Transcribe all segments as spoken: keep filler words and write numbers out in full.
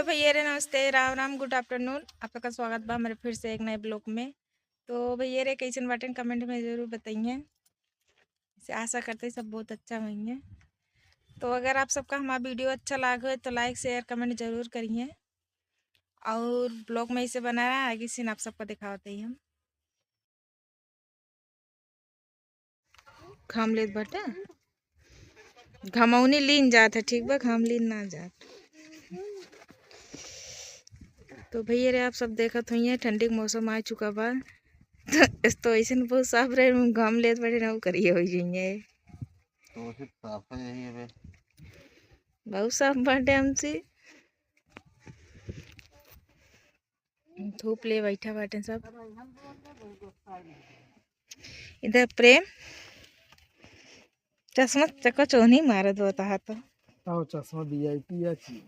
तो भैया रे नमस्ते, राम राम, good afternoon। आप सबका स्वागत बा हमारे फिर से एक नए vlog में। तो भैया रे कैसन बाटेन, comment में जरूर बताइए। से आशा करते हैं सब बहुत अच्छा होइहैं। तो अगर आप सबका हमारा video अच्छा लागे तो like, share, comment जरूर करिए और vlog में इसे बना रहा, आगे scene आप सबका दिखावत ही हम। घाम लेत बाटे, घमौनी लीन जात है, ठीक बा, घाम लीन ना जात। तो भैया रे, आप सब देखत होइए, ठंडी के मौसम आ चुका बा, तो, तो ऐसन बहुत साफ रहे, घाम लेत बाटे ना, करिए हो जाइए। तो सिर्फ साफ है यही है बे। बहुत साफ बाटे हमसे। धूप ले बैठा बाटे सब। इधर प्रेम चश्मा चको चोनी मारत बता तो। आओ चश्मा VIP या चीज।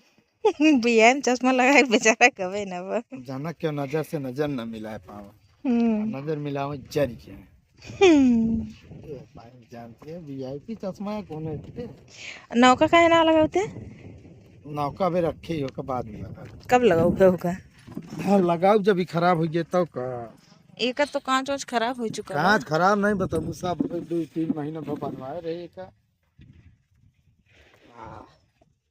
बियान चश्मा लगाए बेचारा कबे ना बा। जाना क्यों नजर से नजर न मिला पावा। हम्म। नजर मिलावे जरी के। हम्म। ए भाई जानते हैं VIP चश्मा है कौन है? नौका काहे ना लगावते? नौका अबे रखे ही होगा, बाद में लगा। कब लगाओगे होगा? हाँ, लगाओ जब ही खराब हो गया तब का। एकर तो कांच वांच खराब हो चुका बा। कांच खराब नहीं बताबू, सब दो तीन महीना भर बनवाए रहे का।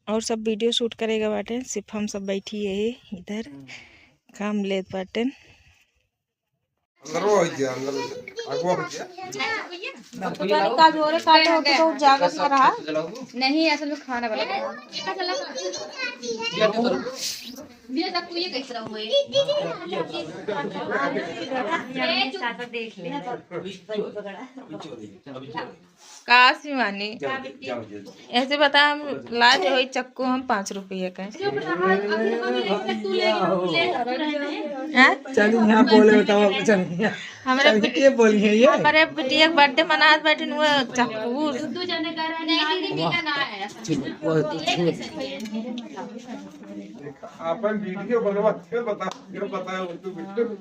और सब video shoot करेगा बाटे, सिर्फ हम सब बैठी है इधर, काम लेत बाटे। अंदर हो गया, अंदर हो गया, आगवा हो गया। अब तो जाने का जोरे काटे होते तो जागत ना रहा। नहीं, असल में खाना बना। ये सब ये कैसे रहो ये? देख ले। का शिवानी? जाओ, जाओ, जाओ। ऐसे बता, हम लाज होई चक्कू हम पाँच रुपया का। हैं? चल यहाँ बोले बताओ, चल यहाँ। हमरे चल, बिट-, ये बोली है ये। हमरे बिटिया के birthday मनात बाटिन, वो चक्कू। ठीक, वो, ठीक। अपन video बनवा के बता, ये बताया वो तो बिल्कुल।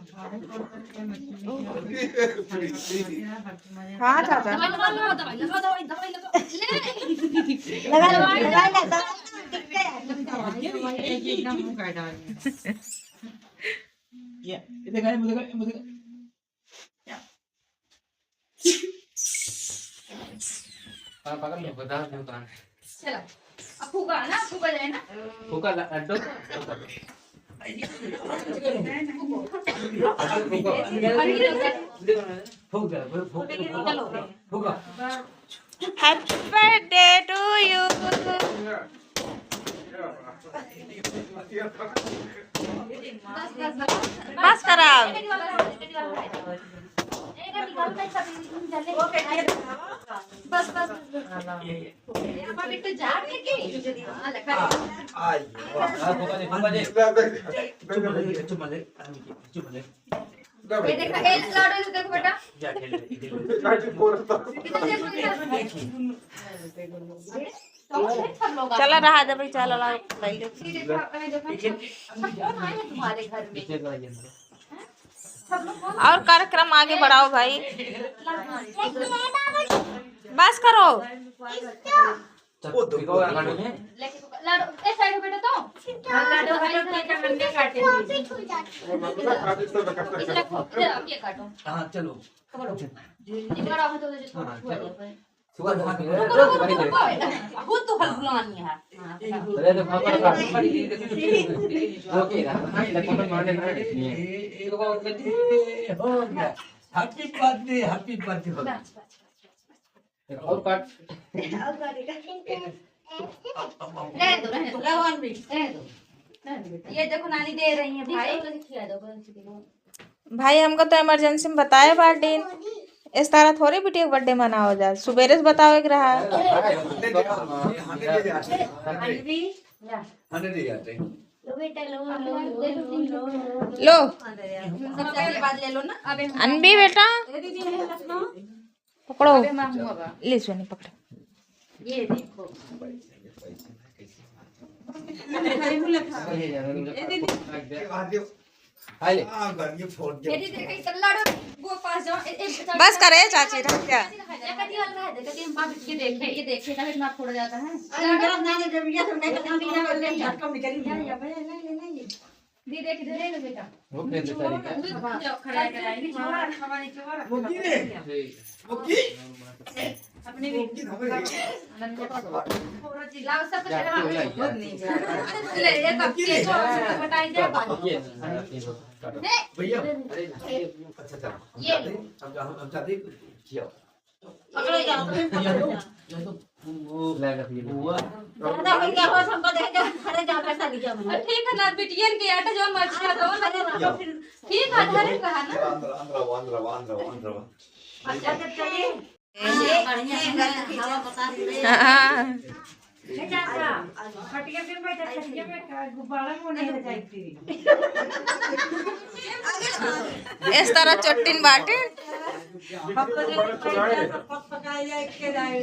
हाँ, चाचा। दवाई लगाओ, दवाई लगाओ, दवाई लगाओ, दवाई लगाओ। ले। लगा लो, लगा लो, दवाई। ये, ये देखा, ये देखा, ये देखा। हाँ, पकड़ लो, बता दो कहाँ है। चलो, अब फूका ना, फूका जाए ना। फूका ला-, अड्डो। फूक दे, फूक, फूक, फूक, फूक। Happy birthday to you। बस, बस, बस। बस करा। बस, बस, बस। ये, ये। ये देखा, ए, लाडो, इधर देखो बेटा। इधर देखो, इधर। चला रहा जब, चला रहा। और कार्यक्रम आगे बढ़ाओ भाई, बस करो। वो दो, दो, दो। लाडो, ए, side हो बेटा तो। हाँ, काटो, काटो, काटो, काटो, काटो। इधर, इधर, आप ये काटो। हाँ, चलो। पकड़ो। ये बड़ा हो तो जो हाँ, छोड़ दो। चलो। सुबह धान रुको, रुको, रुको, रुको, बेटा। अब वो तो हलगुलानी है। हाँ, एक, दो, अरे, तो पापा का। ओके, हाँ, ये तो माने ना। ये, एक बार कर दिए, हो गया। Happy birthday, happy birthday हो गया। बस, बस। और काट। रहने दो, रहने दो। रहने दो, रहने दो। ये देखो, नानी दे रही है भाई। खिला दो, बस। भाई, हमका तो emergency में बताए बाटिन, इस तरह थोड़ी बिटिया के birthday मनावा जाए, सुबेरे से बतावे के रहा। लो। सबसे आशीर्वाद ले लो ना। अनबी बेटा। पकड़ो। अबे माँ हुआ बा। ले सोनी पकड़। ये देखो। हाय ले। आ, घर के फोड़ दे। ये देखिए, इतना लाडो, वो पास जाओ। ए, ए, बस करे, चाची, ढक जा। ये कटी वाला है, देखिए, हम बाप ये देखे, ये देखे, तब इतना फोड़ा जाता है। अरे, गलत ना दे, जब ये तो नहीं, तो नहीं, नहीं, नहीं, झटका निकल गया। नहीं, नहीं, नहीं, नहीं। दीदी, इधर ले लो बेटा। वो खेल बेचारी का। दूध जाओ, खड़ा कराएंगे। वो की रे? ठीक। वो की? अपने भी। वो की हमें? लाओ, सब कुछ जाके लगा। बोला ही है। ले, ये कब के जो बताई दे। ये। भैया। अच्छा, चल। ये। अब जा, अब जाते हैं। पकड़ो, जाओ, तुम पकड़ो। या तो, या तो वो लगा दिए। ज्यादा हो गया हो, हमको देख के खड़े जाओ, पैसा दीजिए हमें। ठीक है ना, बिटियन के आटा जो मर्जी का दो ना। अरे, बाबा, फिर ठीक है, धरे रहा ना। अंदर, अंदर, अंदर, अंदर, अंदर। अच्छा, जब चलिए। हाँ, बढ़िया से हवा बता दे। हाँ। ए चाचा, खटिया पे बैठा, खटिया पे का गुब्बारा में नहीं हो जाए तेरी। इस तरह चोटिन बाटे। हम तो जब पकाई जाए के जाए।